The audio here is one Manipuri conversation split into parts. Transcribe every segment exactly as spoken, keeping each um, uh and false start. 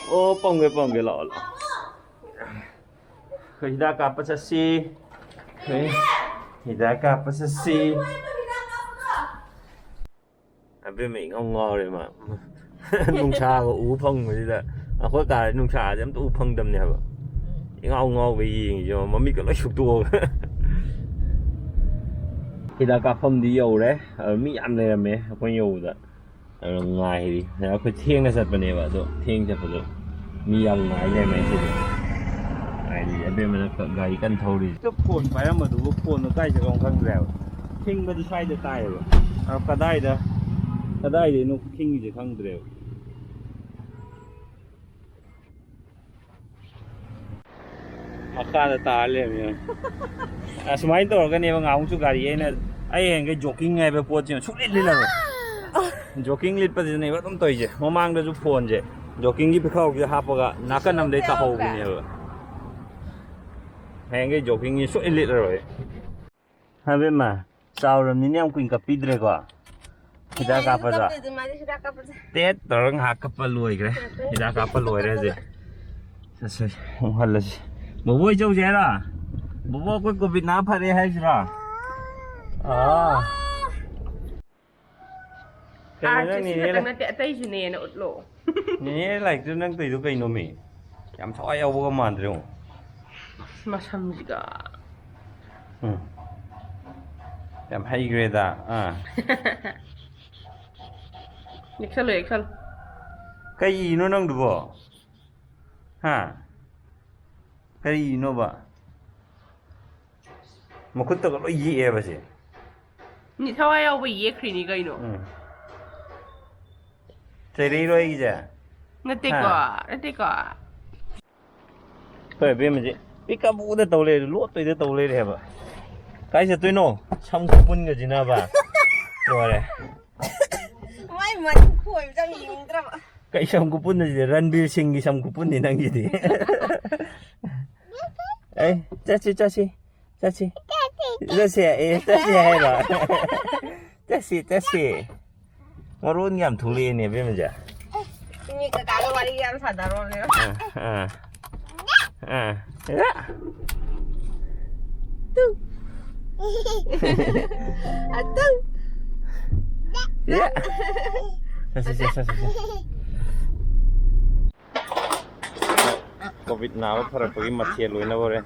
ꯑꯣ, ꯄꯝꯒꯦ, ꯄꯝꯒꯦ, ꯂꯥꯛꯑꯣ, ꯂꯥꯛꯑꯣ꯫ ꯑꯩꯈꯣꯏ ꯍꯤꯗꯥꯛ ꯀꯥꯞꯄ ꯆꯠꯁꯤ꯫ ꯑꯩꯈꯣꯏ ꯍꯤꯗꯥꯛ ꯀꯥꯞꯄ ꯆꯠꯁꯤ꯫ ꯑꯕꯦꯝꯃ ꯏꯉꯥꯎ ꯉꯥꯎꯔꯦ ꯃꯥ꯫ ꯅꯨꯡꯁꯥꯒ ꯎ ꯐꯪꯕꯁꯤꯗ꯫ ꯑꯩꯈꯣꯏ ꯀꯥꯗ ꯅꯨꯡꯁꯥꯁꯦ ꯑꯝꯇ ꯎ ꯐꯪꯗꯕꯅꯦ ꯍꯥꯏꯕ꯫ ꯏꯉꯥꯎ ꯉꯥꯎꯕ ꯌꯦꯡꯉꯤꯁꯦ ꯃꯃꯤꯠꯀ ꯂꯣꯏ ꯁꯨꯛꯇꯣꯛꯑꯒ꯫ ꯍꯤꯗꯥꯛ ꯀꯥꯞꯐꯝꯗꯤ ꯌꯧꯔꯦ꯫ ꯑꯗꯣ ꯃꯤ ꯌꯥꯝ ꯂꯩꯔꯝꯃꯦ ꯑꯩꯈꯣꯏꯅ ꯌꯧꯕꯗ꯫ ꯑꯗꯣ ꯉꯥꯏꯔꯤ꯫ ꯑꯩꯈꯣꯏ ꯊꯦꯡꯅ ꯆꯠꯄꯅꯦꯕ, ꯑꯗꯣ ꯊꯦꯡ ꯆꯠꯄꯗꯣ ꯃꯤ ꯌꯥꯝ ꯉꯥꯏ ꯂꯩꯔꯝꯃꯦ ꯁꯤꯗꯤ꯫ ꯍꯥꯏꯗꯤ ꯑꯕꯦꯝꯃꯅ ꯒꯥꯔꯤ ꯀꯟꯅ ꯊꯧꯔꯤ꯫ ꯐꯣꯟ ꯄꯥꯏꯔꯝꯕꯗꯨꯕꯨ ꯐꯣꯟꯗꯣ ꯀꯥꯏ ꯆꯠꯈ꯭ꯔꯕꯅꯣ ꯈꯪꯗ꯭ꯔꯦꯕ꯫ ꯊꯤꯡꯕꯗꯤ ꯁ꯭ꯋꯥꯏꯗ ꯇꯥꯏꯌꯦꯕ꯫ ꯑꯗꯣ ꯀꯗꯥꯏꯗ, ꯀꯗꯥꯏꯗꯩꯅꯣ ꯊꯤꯡꯉꯤꯁꯦ ꯈꯪꯗ꯭ꯔꯦꯕ꯫ ꯃꯈꯥꯗ ꯇꯥꯔ ꯂꯩꯔꯝꯃꯦ꯫ ꯑꯁꯨꯃꯥꯏꯅ ꯇꯧꯔꯒꯅꯦꯕ ꯉꯥꯍꯨꯛꯁꯨ ꯒꯥꯔꯤ ꯑꯩꯅ, ꯑꯩ ꯍꯌꯦꯡꯈꯩ ꯖꯣꯀꯤꯡ ꯍꯥꯏꯕ ꯄꯣꯠꯁꯤꯃ ꯁꯨꯡꯂꯤꯠ ꯂꯤꯠꯂꯔꯣꯏ꯫ ꯖꯣꯀꯤꯡ ꯂꯤꯠꯄꯁꯤꯗꯅꯦꯕ ꯑꯗꯨꯝ ꯇꯧꯔꯤꯁꯦ꯫ ꯃꯃꯥꯡꯗꯁꯨ ꯐꯣꯟꯁꯦ ꯖꯣꯀꯤꯡꯒꯤ ꯄꯤꯈꯥꯎꯁꯤꯗ ꯍꯥꯞꯄꯒ ꯅꯥꯀꯟ ꯑꯃꯗꯩ ꯇꯥꯍꯧꯕꯅꯦꯕ꯫ ꯍꯌꯦꯡꯈꯩ ꯖꯣꯀꯤꯡꯁꯤ ꯁꯨꯡꯂꯤꯠ ꯂꯤꯠꯂꯔꯣꯏ꯫ ꯑꯕꯦꯝꯃ, ꯆꯥꯎꯔꯕꯅꯤꯅ ꯌꯥꯝ ꯀꯨꯏꯅ ꯀꯞꯄꯤꯗ꯭ꯔꯦꯀꯣ꯫ ꯍꯤꯗꯥꯛ ꯀꯥꯞꯄꯗ꯫ ꯀꯞꯇꯣꯏꯗꯤ ꯃꯥꯗꯤ ꯍꯤꯗꯥꯛ ꯀꯥꯞꯄꯁꯦ꯫ ꯇꯦꯠ ꯇꯧꯔꯒ ꯉꯥꯏꯍꯥꯛ ꯀꯞꯄ ꯂꯣꯏꯈ꯭ꯔꯦ꯫ ꯍꯤꯗꯥꯛ ꯀꯥꯞꯄ ꯂꯣꯏꯔꯦ ꯍꯧꯖꯤꯛ꯫ ꯆꯠꯁꯦ, ꯑꯃꯨꯛ ꯍꯜꯂꯁꯤ꯫ ꯕꯣꯕꯣ ꯍꯣꯏ ꯆꯧꯁꯦ ꯍꯥꯏꯔꯣ? ꯕꯣꯕꯣ ꯑꯩꯈꯣꯏ ꯀꯣꯚꯤꯠ ꯅꯥ ꯐꯔꯦ ꯍꯥꯏꯁꯤꯔꯣ? ꯑꯥ꯫ ꯀꯩꯅꯣ ꯅꯪ ꯑꯥꯔꯠꯁꯦ ꯁꯤ ꯅꯦꯅꯦ ꯈꯛꯇꯪ ꯂꯥꯏ-, ꯅꯠꯇꯦ, ꯑꯇꯩꯁꯨꯅꯦꯅ ꯎꯠꯂꯣ꯫ ꯅꯦꯅꯦ ꯂꯥꯏꯔꯤꯛꯇꯨ ꯅꯪ ꯇꯧꯔꯤꯗꯣ ꯀꯩꯅꯣꯃꯤ? ꯌꯥꯝ ꯊꯋꯥꯏ ꯌꯥꯎꯕꯒ ꯃꯥꯟꯗ꯭ꯔꯦ ꯌꯦꯡꯉꯣ꯫ ꯃꯁꯝꯁꯤꯒ꯫ ꯎꯝ꯫ ꯌꯥꯝ ꯍꯩꯈ꯭ꯔꯦꯗ꯫ ꯑꯥ꯫ ꯌꯦꯛꯁꯜꯂꯣ, ꯌꯦꯛꯁꯜꯂꯣ꯫ ꯀꯩ ꯏꯔꯤꯅꯣ ꯅꯪꯗꯨꯕꯣ? ꯍꯥ? ꯀꯔꯤ ꯏꯔꯤꯅꯣꯕ? ꯃꯈꯨꯠꯇꯒ ꯂꯣꯏ ꯌꯦꯛꯑꯦꯕ ꯁꯦ꯫ ꯃꯤ ꯊꯋꯥꯏ ꯌꯥꯎꯕ ꯌꯦꯛꯈ꯭ꯔꯤꯅꯤ ꯀꯩꯅꯣ꯫ ꯎꯝ꯫ ꯆꯩꯔꯛꯏꯔꯣ ꯑꯩꯒꯤꯁꯦ? ꯅꯠꯇꯦꯀꯣ, ꯍꯥ? ꯅꯠꯇꯦꯀꯣ꯫ ꯑꯩꯈꯣꯏ ꯑꯕꯦꯝꯃꯁꯦ ꯄꯤꯛ ꯀꯞꯄꯨꯗ ꯇꯧ ꯂꯩꯔꯦ, ꯂꯣꯠꯇꯣꯏꯗ ꯇꯧ ꯂꯩꯔꯦ ꯍꯥꯏꯕ꯫ ꯀꯥꯏ ꯆꯠꯇꯣꯏꯅꯣ? ꯁꯝ ꯈꯨꯄꯨꯟꯒꯁꯤꯅꯕ꯫ ꯂꯣꯏꯔꯦ꯫ ꯃꯥꯏ ꯃꯅꯤꯡ ꯈꯣꯏꯕꯗ ꯌꯦꯡꯅꯤꯡꯗ꯭ꯔꯕ꯫ ꯀꯩ ꯁꯝ ꯈꯨꯄꯨꯟ ꯑꯁꯤꯗꯤ? ꯔꯟꯕꯤꯔ ꯁꯤꯡꯒꯤ ꯁꯝ ꯈꯨꯄꯨꯟꯅꯤ ꯅꯪꯒꯤꯗꯤ꯫ ꯑꯦ, ꯆꯠꯁꯤ, ꯆꯠꯁꯤ, ꯆꯠꯁꯤ꯫ ꯆꯠꯁꯤ, ꯑꯦ, ꯆꯠꯁꯤ ꯍꯥꯏꯔꯣ? ꯆꯠꯁꯤ, ꯆꯠꯁꯤ꯫ ꯃꯔꯣꯟ ꯌꯥꯝ ꯊꯣꯛꯂꯛꯑꯦꯅꯦ, ꯑꯕꯦꯝꯃꯁꯦ꯫ ꯃꯤ ꯀꯀꯥꯒ ꯋꯥꯔꯤ ꯌꯥꯝ ꯁꯥꯟꯅꯔꯣꯅꯦ꯫ ꯑꯥ, ꯑꯥ꯫ ꯑꯥ꯫ ꯌꯥ꯫ ꯇꯨ꯫ ꯑꯇꯨ꯫ ꯌꯥ꯫ ꯁꯦ, ꯁꯦ, ꯁꯦ, ꯁꯦ, ꯁꯦ, ꯁꯦ꯫ ꯀꯣꯚꯤꯗ ꯅꯥꯕ ꯐꯔꯛꯄꯒꯤ ꯃꯊꯦꯜ ꯑꯣꯏꯅꯕ ꯍꯣꯔꯦꯟ꯫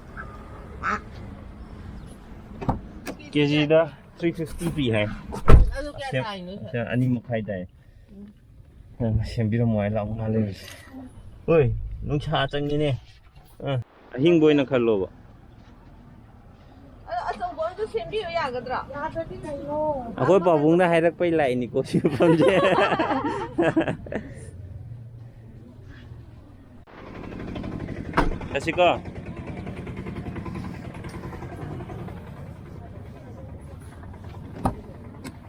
ꯀꯦꯖꯤꯗ three fifty ꯄꯤ ꯍꯥꯏ꯫ ꯑꯗꯨ ꯀꯌꯥ ꯁꯦꯝ-, ꯇꯥꯏꯅꯣ, ꯁꯦ? ꯁꯦ-, ꯑꯅꯤ ꯃꯈꯥꯏ ꯇꯥꯏ꯫ ꯅꯪ ꯁꯦꯝꯕꯤꯔꯝꯃꯣ ꯍꯥꯏ ꯂꯥꯎ ꯉꯥ ꯂꯩꯔꯨꯁꯦ꯫ ꯍꯣꯏ, ꯅꯨꯡꯁꯥ ꯆꯪꯉꯤꯅꯦ꯫ ꯑ, ꯑꯍꯤꯡꯕ ꯑꯣꯏꯅ ꯈꯜꯂꯣꯕ꯫ ꯑꯗꯣ ꯑꯆꯧꯕ ꯑꯣꯏꯅ ꯁꯦꯝꯕꯤꯌꯨ ꯌꯥꯒꯗ꯭ꯔꯥ? ꯌꯥꯗ꯭ꯔꯗꯤ ꯀꯩꯅꯣ? ꯑꯩꯈꯣꯏ ꯄꯥꯕꯨꯡꯅ ꯍꯥꯏꯔꯛꯄꯩ ꯂꯥꯛꯏꯅꯤꯀꯣ ꯁꯤ ꯃꯐꯝꯁꯦ꯫ ꯆꯠꯁꯤꯀꯣ꯫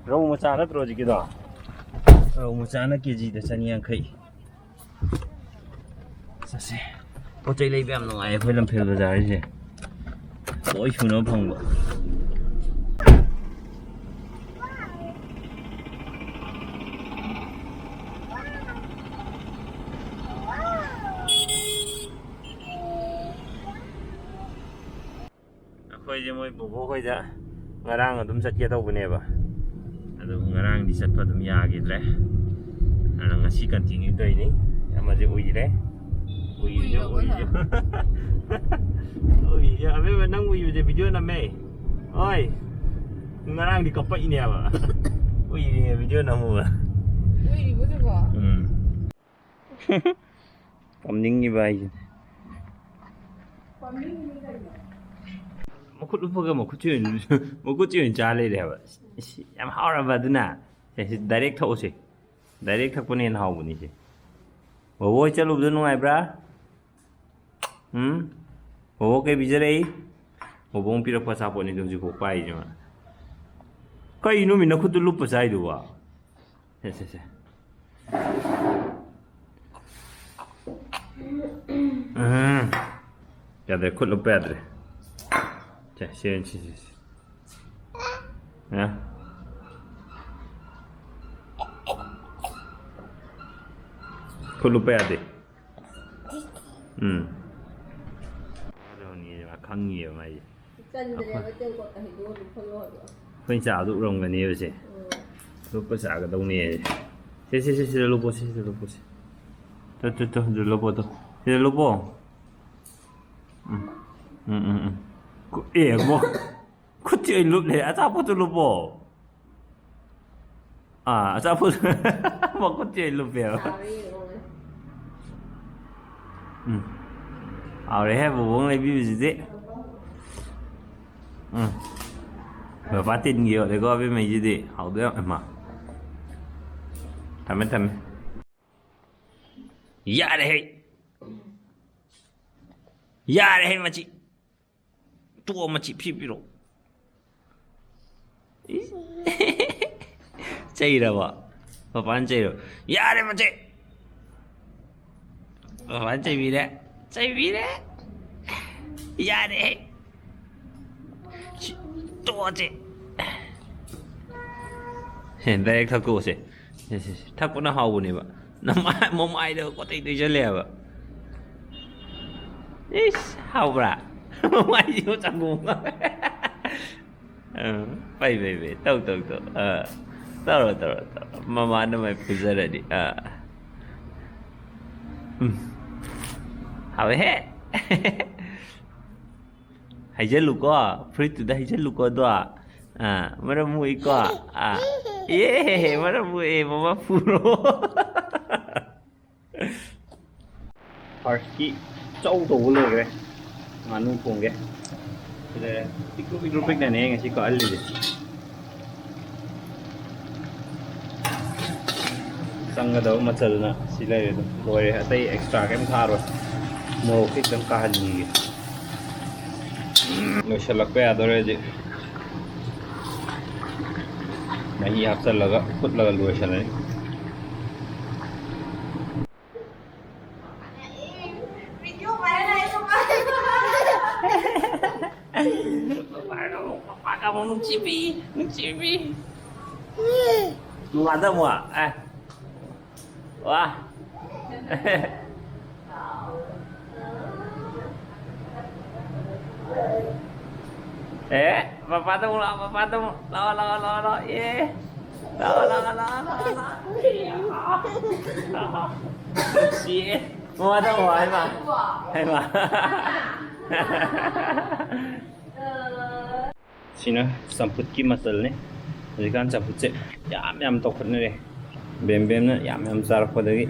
ꯔꯧ ꯃꯆꯥ ꯅꯠꯇ꯭ꯔꯣ ꯍꯧꯖꯤꯛꯀꯤꯗꯣ? ꯔꯧ ꯃꯆꯥꯅ ꯀꯦꯖꯤꯗ ꯆꯅꯤ ꯌꯥꯡꯈꯩ꯫ ꯆꯠꯁꯦ꯫ ꯄꯣꯠ ꯆꯩ ꯂꯩꯕ ꯌꯥꯝ ꯅꯨꯡꯉꯥꯏ ꯑꯩꯈꯣꯏ ꯂꯝꯐꯦꯜ ꯕꯖꯥꯔꯁꯦ꯫ ꯂꯣꯏ ꯁꯨꯅꯕ ꯐꯪꯕ꯫ ꯑꯩꯈꯣꯏꯁꯦ ꯃꯣꯏ ꯕꯣꯕꯣ ꯈꯣꯏꯗ ꯉꯔꯥꯡ ꯑꯗꯨꯝ ꯆꯠꯀꯦ ꯇꯧꯕꯅꯦꯕ, ꯑꯗꯨ ꯉꯔꯥꯡꯗꯤ ꯆꯠꯄ ꯑꯗꯨꯝ ꯌꯥꯈꯤꯗ꯭ꯔꯦ꯫ ꯑꯗꯨꯅ ꯉꯁꯤ continue ꯇꯧꯔꯤꯅꯤ꯫ ꯑꯃꯁꯦ ꯎꯏꯔꯦ꯫ ꯎꯏꯔꯦ, ꯎꯏꯔꯕꯣ ꯎꯏꯔꯦ꯫ ꯅꯪ? ꯎꯏꯔꯦ꯫ ꯑꯕꯦꯝꯃ, ꯅꯪ ꯎꯏꯕꯁꯦ video ꯅꯝꯃꯦ꯫ ꯍꯣꯏ꯫ ꯉꯔꯥꯡꯗꯤ ꯀꯞꯄꯛꯏꯅꯦꯕ꯫ ꯎꯏꯔꯦ, video ꯅꯝꯃꯨꯕ꯫ ꯎꯏꯔꯤꯕꯣ ꯑꯗꯨꯕꯣ? ꯎꯝ꯫ ꯄꯝꯅꯤꯡꯉꯤꯕ ꯍꯥꯏꯁꯤꯅꯦ꯫ ꯃꯈꯨꯠ ꯎꯞꯄꯒ ꯃꯈꯨꯠꯁꯤ ꯑꯣꯏꯅ, ꯃꯈꯨꯠꯁꯤ ꯑꯣꯏꯅ ꯆꯥ ꯂꯩꯔꯦ ꯍꯥꯏꯕ꯫ ꯏꯁ, ꯌꯥꯝ ꯍꯥꯎꯔꯕ ꯑꯗꯨꯅ꯫ ꯁꯦ, ꯁꯤ direct ꯊꯛꯎꯁꯦ꯫ Direct ꯊꯛꯄꯅ ꯍꯦꯟꯅ ꯍꯥꯎꯕꯅꯤꯁꯦ꯫ ꯕꯣꯕꯣ ꯍꯣꯏ ꯆꯠꯂꯨꯕꯗꯣ ꯅꯨꯡꯉꯥꯏꯕ꯭ꯔꯥ? ꯎꯝ? ꯕꯣꯕꯣ ꯀꯩ ꯄꯤꯖꯔꯛꯏ? ꯕꯣꯕꯣꯅ ꯄꯤꯔꯛꯄ ꯑꯆꯥꯄꯣꯠꯅꯤꯗꯣ ꯍꯧꯖꯤꯛꯐꯥꯎ ꯄꯥꯏꯔꯤꯁꯦ ꯃꯥ꯫ ꯀꯩꯅꯣ ꯃꯤ ꯅꯈꯨꯠꯇꯨ ꯂꯨꯞꯄ ꯆꯥꯏꯗꯨꯕꯣ? ꯁꯦ, ꯁꯦ, ꯁꯦ꯫ ꯎꯝ꯫ ꯌꯥꯗ꯭ꯔꯦ, ꯈꯨꯠ ꯂꯨꯞꯄ ꯌꯥꯗ꯭ꯔꯦ꯫ ꯁꯦ, ꯁꯦ, ꯁꯦ, ꯁꯦ, ꯁꯦ꯫ ꯑ? ꯈꯨꯠ ꯂꯨꯞꯄ ꯌꯥꯗꯦ꯫ ꯎꯝ꯫ ꯈꯪꯉꯤꯑꯕ ꯃꯥꯏꯁꯦ꯫ ꯆꯟꯗ꯭ꯔꯦꯕ, ꯇꯦꯡꯀꯣꯠꯇ ꯍꯩꯗꯣꯛꯑ ꯂꯨꯞꯍꯜꯂꯣ ꯍꯥꯏꯕ꯫ ꯑꯩꯈꯣꯏꯅ ꯆꯥꯕꯗꯣ ꯎꯔꯝꯒꯅꯦꯕ ꯁꯦ꯫ ꯎꯝ꯫ ꯂꯨꯞꯄ ꯆꯥꯒꯗꯧꯅꯦ꯫ ꯁꯦ, ꯁꯦ, ꯁꯦ, ꯁꯤꯗ ꯂꯨꯞꯄꯣ, ꯁꯦ, ꯁꯤꯗ ꯂꯨꯞꯄꯣ, ꯁꯦ꯫ ꯇꯨ, ꯇꯨ, ꯇꯨ, ꯑꯗꯨ ꯂꯨꯞꯄꯣ, ꯇꯨ꯫ ꯁꯤꯗ ꯂꯨꯞꯄꯣ꯫ ꯎꯝ꯫ ꯎꯝ, ꯎꯝ, ꯎꯝ꯫ ꯈꯨ-, ꯑꯦ, ꯃꯣ-, ꯈꯨꯠꯁꯤ ꯑꯣꯏꯅ ꯂꯨꯞꯂꯦ꯫ ꯑꯆꯥꯄꯣꯠꯇꯨ ꯂꯨꯞꯄꯣ꯫ ꯑꯥ, ꯑꯆꯥꯄꯣꯠ ꯃꯈꯨꯠꯁꯦ ꯂꯨꯞꯄꯦꯕ꯫ ꯆꯥꯕ꯭ꯔꯥ ꯌꯦꯡꯉꯣ꯫ ꯎꯝ꯫ ꯍꯥꯎꯔꯦꯍꯦ, ꯕꯣꯕꯣꯡ ꯂꯩꯕꯤꯕꯁꯤꯗꯤ꯫ ꯎꯝ꯫ ꯕꯕꯥ ꯇꯤꯟꯒꯤ ꯌꯣꯠꯂꯦꯀꯣ, ꯑꯕꯦꯝꯃꯩꯁꯤꯗꯤ꯫ ꯍꯥꯎꯗꯣꯏ ꯌꯥꯝ, ꯏꯃꯥ꯫ ꯊꯝꯃꯦ, ꯊꯝꯃꯦ꯫ ꯌꯥꯔꯦꯍꯦ꯫ ꯌꯥꯔꯦꯍꯦ, ꯃꯆꯤ꯫ ꯇꯣꯛꯑꯣ, ꯃꯆꯤ ꯐꯤ ꯄꯤꯔꯛꯑꯣ꯫ ꯏꯁ꯫ ꯆꯩꯔꯕ? ꯄꯄꯥꯅ ꯆꯩꯔꯕ? ꯌꯥꯔꯦ, ꯃꯆꯦ! ꯄꯄꯥꯅ ꯆꯩꯕꯤꯔꯦ꯫ ꯆꯩꯕꯤꯔꯦ꯫ ꯌꯥꯔꯦ꯫ ꯁꯤ, ꯇꯣꯛꯑꯁꯦ꯫ ꯁꯦ, direct ꯊꯛꯇꯣꯛꯑꯁꯦ꯫ ꯁꯦ, ꯁꯦ, ꯁꯦ꯫ ꯊꯛꯄꯅ ꯍꯥꯎꯕꯅꯦꯕ꯫ ꯅꯃꯥꯏ-, ꯃꯃꯥꯏꯗ ꯀꯣꯇꯩ ꯇꯩꯁꯜꯂꯦ ꯍꯥꯏꯕ꯫ ꯏꯁ, ꯍꯥꯎꯕ꯭ꯔꯥ? ꯃꯃꯥꯏꯁꯤꯕꯨ ꯆꯪꯒꯣꯝ꯫ ꯑ, ꯐꯩ, ꯐꯩ, ꯐꯩ꯫ ꯇꯧ, ꯇꯧ, ꯇꯧ꯫ ꯑ, ꯇꯧꯔꯣ, ꯇꯧꯔꯣ, ꯇꯧꯔꯣ꯫ ꯃꯃꯥꯅ ꯃꯥꯏ ꯐꯨꯖꯔꯗꯤ꯫ ꯑ꯫ ꯎꯝ꯫ ꯍꯥꯎꯋꯦꯍꯦ꯫ ꯍꯩꯖꯜꯂꯨꯀꯣ, ꯐꯨꯔꯤꯠꯇꯨꯗ ꯍꯩꯖꯜꯂꯨꯀꯣ ꯑꯗꯣ꯫ ꯑꯥ, ꯃꯔꯝ ꯃꯣꯛꯏꯀꯣ꯫ ꯑꯥ, ꯑꯦ, ꯃꯔꯝ ꯃꯣꯛꯑꯦ, ꯃꯃꯥ ꯐꯨꯔꯣ꯫ Firstꯀꯤ ꯆꯧ ꯇꯧꯕ ꯂꯣꯏꯈ꯭ꯔꯦ꯫ ꯉꯥꯅꯨ ꯊꯣꯡꯒꯦ꯫ ꯁꯤꯗ ꯄꯤꯛꯇ꯭ꯔꯨ ꯄꯤꯛꯇ꯭ꯔꯨ ꯄꯤꯛꯅꯅꯦ ꯉꯁꯤ ꯀꯛꯍꯜꯂꯤꯁꯦ꯫ ꯆꯪꯒꯗꯕ ꯃꯆꯜꯅ ꯁꯤ ꯂꯩꯔꯦ ꯑꯗꯨꯝ꯫ ꯂꯣꯏꯔꯦ, ꯑꯇꯩ extra ꯀꯩꯝ ꯊꯥꯔꯣꯏ꯫ ꯃꯣꯔꯣꯛ ꯈꯤꯇꯪ ꯀꯥꯍꯟꯈꯤꯒꯦ꯫ ꯂꯣꯏꯁꯤꯜꯂꯛꯄ ꯌꯥꯗꯣꯔꯦ ꯍꯧꯖꯤꯛ꯫ ꯃꯍꯤ ꯍꯥꯞꯆꯜꯂꯒ ꯐꯨꯠꯂꯒ ꯂꯣꯏꯁꯤꯜꯂꯅꯤ꯫ ꯃꯄꯥꯒ ꯑꯃꯨꯛ, ꯃꯄꯥꯒ ꯑꯃꯨꯛ ꯅꯨꯡꯁꯤꯕꯤ, ꯅꯨꯡꯁꯤꯕꯤ꯫ ꯃꯃꯥꯗ ꯑꯃꯨꯛ, ꯑꯦ꯫ ꯋꯥ꯫ ꯑꯦ, ꯄꯄꯥꯗ ꯑꯃꯨꯛ ꯂꯥꯛꯑꯣ, ꯄꯄꯥꯗ ꯑꯃꯨꯛ ꯂꯥꯛꯑꯣ, ꯂꯥꯛꯑꯣ, ꯂꯥꯛꯑꯣ, ꯂꯥꯛꯑꯣ꯫ ꯑꯦ, ꯂꯥꯛꯑꯣ, ꯂꯥꯛꯑꯣ, ꯂꯥꯛꯑꯣ, ꯂꯥꯛꯑꯣ, ꯂꯥꯛꯑꯣ꯫ ꯅꯨꯡꯁꯤꯌꯦ꯫ ꯃꯃꯥꯗ ꯑꯃꯨꯛ, ꯍꯥꯏꯃ꯫ ꯍꯥꯏꯃ꯫ ꯁꯤꯅ ꯆꯝꯐꯨꯠꯀꯤ ꯃꯆꯜꯅꯤ꯫ ꯍꯧꯖꯤꯛꯀꯥꯟ ꯆꯝꯐꯨꯠꯁꯦ ꯌꯥꯝ ꯌꯥꯝ ꯇꯧꯈꯠꯅꯔꯦ꯫ ꯕꯦꯝ ꯕꯦꯝꯅ ꯌꯥꯝ ꯌꯥꯝ ꯆꯥꯔꯛꯄꯗꯒꯤ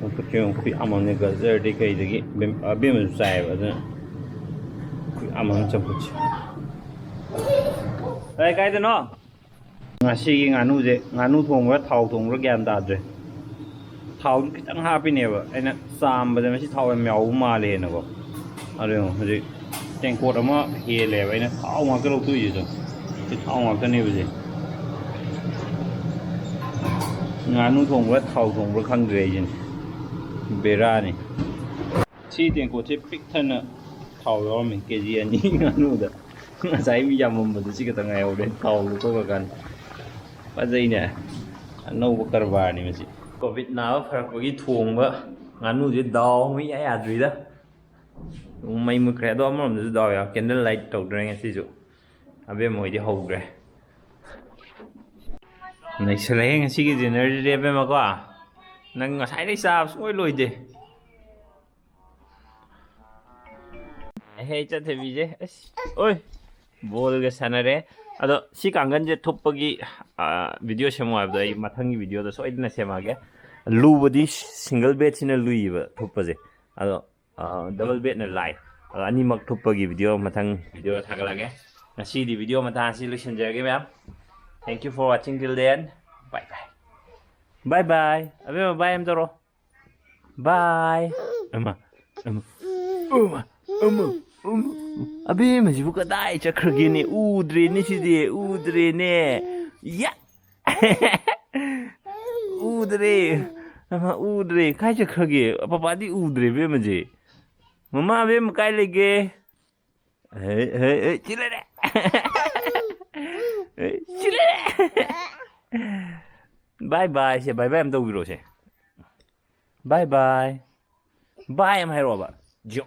ꯆꯝꯐꯨꯠꯁꯦ ꯌꯦꯡꯉꯨ, ꯈꯨꯌꯥꯝ ꯑꯃꯅꯦ꯫ ꯒꯖꯔꯗꯩ ꯀꯩꯗꯒꯤ ꯕꯦꯝ-, ꯑꯕꯦꯝꯃꯁꯨ ꯆꯥꯏꯌꯦꯕ, ꯑꯗꯨꯅ ꯈꯨꯌꯥꯝ ꯑꯃ ꯆꯝꯐꯨꯠꯁꯦ꯫ ꯀꯥꯏ, ꯀꯥꯏꯗꯅꯣ? ꯉꯁꯤꯒꯤ ꯉꯥꯅꯨꯁꯦ, ꯉꯥꯅꯨ ꯊꯣꯡꯕ꯭ꯔꯥ ꯊꯥꯎ ꯊꯣꯡꯕ꯭ꯔꯥ ꯒ꯭ꯌꯥꯟ ꯇꯥꯗ꯭ꯔꯦ꯫ ꯊꯥꯎꯗꯨ ꯈꯤꯇꯪ ꯍꯥꯞꯄꯤꯅꯦꯕ, ꯑꯩꯅ ꯆꯥꯝꯕꯗ ꯃꯁꯤ ꯊꯥꯎ ꯌꯥꯝ ꯌꯥꯎꯕ ꯃꯥꯜꯂꯦꯅꯀꯣ꯫ ꯑꯗꯨ ꯌꯦꯡꯉꯣ, ꯍꯧꯖꯤꯛ ꯇꯦꯡꯀꯣꯠ ꯑꯃ ꯍꯦꯜꯂꯦꯕ ꯑꯩꯅ ꯊꯥꯎ ꯉꯥꯛꯇ ꯂꯧꯊꯣꯛꯏꯁꯦ꯫ ꯑꯗꯨꯝ ꯁꯤ ꯊꯥꯎ ꯉꯥꯛꯇꯅꯦꯕ ꯁꯦ꯫ ꯉꯥꯅꯨ ꯊꯣꯡꯕ꯭ꯔꯥ ꯊꯥꯎ ꯊꯣꯡꯕ꯭ꯔꯥ ꯈꯪꯗ꯭ꯔꯦ ꯑꯩꯁꯤꯅꯦ꯫ ꯕꯦꯔꯥꯅꯤ꯫ ꯁꯤ ꯇꯦꯡꯀꯣꯠꯁꯦ ꯄꯤꯛ ꯊꯟꯅ ꯊꯥꯎ ꯌꯥꯎꯔꯝꯃꯤ, ꯀꯦ ꯖꯤ ꯑꯅꯤ ꯉꯥꯅꯨꯗ꯫ ꯉꯁꯥꯏ ꯃꯤ ꯌꯥꯝꯃꯝꯕꯗꯣ ꯁꯤ ꯈꯛꯇ ꯉꯥꯏꯍꯧꯔꯦ ꯊꯥꯎ ꯂꯧꯊꯣꯛꯈ꯭ꯔꯀꯥꯟꯗ꯫ ꯐꯖꯩꯅꯦ, ꯑꯅꯧꯕ ꯀꯔꯕꯥꯔꯅꯤ ꯃꯁꯤ꯫ ꯀꯣꯚꯤꯗ ꯅꯥꯕ ꯐꯔꯛꯄꯒꯤ ꯊꯣꯡꯕ ꯉꯥꯅꯨꯁꯦ ꯗꯥꯎ ꯑꯃ ꯏꯌꯥ ꯌꯥꯗ꯭ꯔꯤꯗ꯫ ꯃꯩ ꯃꯨꯠꯈ꯭ꯔꯦ꯫ ꯑꯗꯣ ꯑꯃꯔꯣꯝꯗꯁꯨ ꯗꯥꯎ ꯌꯥ, candle light ꯇꯧꯗ꯭ꯔꯦ ꯉꯁꯤꯁꯨ꯫ ꯑꯕꯦꯝꯃ ꯍꯣꯏꯗꯤ ꯍꯧꯈ꯭ꯔꯦ꯫ ꯅꯩꯁꯜꯂꯛꯑꯦ ꯉꯁꯤꯒꯤ dinnerꯁꯤꯗꯤ ꯑꯕꯦꯝꯃꯀꯣ꯫ ꯅꯪ ꯉꯁꯥꯏꯗꯩ ꯆꯥꯕ ꯁꯨꯡꯂꯣꯏ ꯂꯣꯏꯗꯦ꯫ ꯑꯦꯍꯦ, ꯆꯠꯊꯕꯤꯁꯦ꯫ ꯑꯁ, ꯑꯣꯏ꯫ ꯕꯣꯜꯒ ꯁꯥꯟꯅꯔꯦ꯫ ꯑꯗꯣ ꯁꯤ ꯀꯥꯡꯒꯟꯁꯦ ꯊꯨꯞꯄꯒꯤ, ꯑ, video ꯁꯦꯝꯃꯣ ꯍꯥꯏꯕꯗꯣ ꯑꯩ ꯃꯊꯪꯒꯤ videoꯗ ꯁꯣꯏꯗꯅ ꯁꯦꯝꯃꯛꯑꯒꯦ꯫ ꯂꯨꯕꯗꯤ single bedꯁꯤꯅ ꯂꯨꯏꯌꯦꯕ ꯊꯨꯞꯄꯁꯦ꯫ ꯑꯗꯣ, ꯑ, double bedꯅ ꯂꯥꯏ꯫ ꯑꯗꯣ ꯑꯅꯤꯃꯛ ꯊꯨꯞꯄꯒꯤ video ꯃꯊꯪ videoꯗ ꯊꯥꯒꯠꯂꯛꯑꯒꯦ꯫ ꯉꯁꯤꯗꯤ video ꯃꯇꯥꯡ ꯑꯁꯤ ꯂꯣꯏꯁꯤꯟꯖꯔꯒꯦ ꯃꯌꯥꯝ꯫ Thank you for watching till the end. Bye bye. Bye bye. ꯑꯕꯦꯝꯃ bye ꯑꯃ ꯇꯧꯔꯣ꯫ Bye. ꯑꯃ, ꯑꯃ, ꯑꯃ, ꯑꯃ, ꯑꯃ꯫ ꯑꯕꯦꯝꯃꯁꯤꯕꯨ ꯀꯗꯥꯏ ꯆꯠꯈ꯭ꯔꯒꯦꯅꯦ? ꯎꯗ꯭ꯔꯦꯅꯦ ꯁꯤꯗꯤ, ꯎꯗ꯭ꯔꯦꯅꯦ꯫ ꯌꯥ! ꯎꯗ꯭ꯔꯦ꯫ ꯑꯃ, ꯎꯗ꯭ꯔꯦ꯫ ꯀꯥꯏ ꯆꯠꯈ꯭ꯔꯒꯦ? ꯄꯄꯥꯗꯤ ꯎꯗ꯭ꯔꯦ ꯑꯕꯦꯝꯃꯁꯦ꯫ ꯃꯃꯥ, ꯑꯕꯦꯝꯃ ꯀꯥꯏ ꯂꯩꯒꯦ? ꯍꯦ, ꯍꯦ, ꯍꯦ, ꯁꯤ ꯂꯩꯔꯦ꯫ ꯍꯦ, ꯁꯤ ꯂꯩꯔꯦ꯫ Bye bye ꯁꯦ, bye bye ꯑꯝ ꯇꯧꯕꯤꯔꯣꯁꯦ꯫ Bye bye. Bye ꯑꯃ ꯍꯥꯏꯔꯛꯑꯣꯕ. ꯖꯤꯑꯣ꯫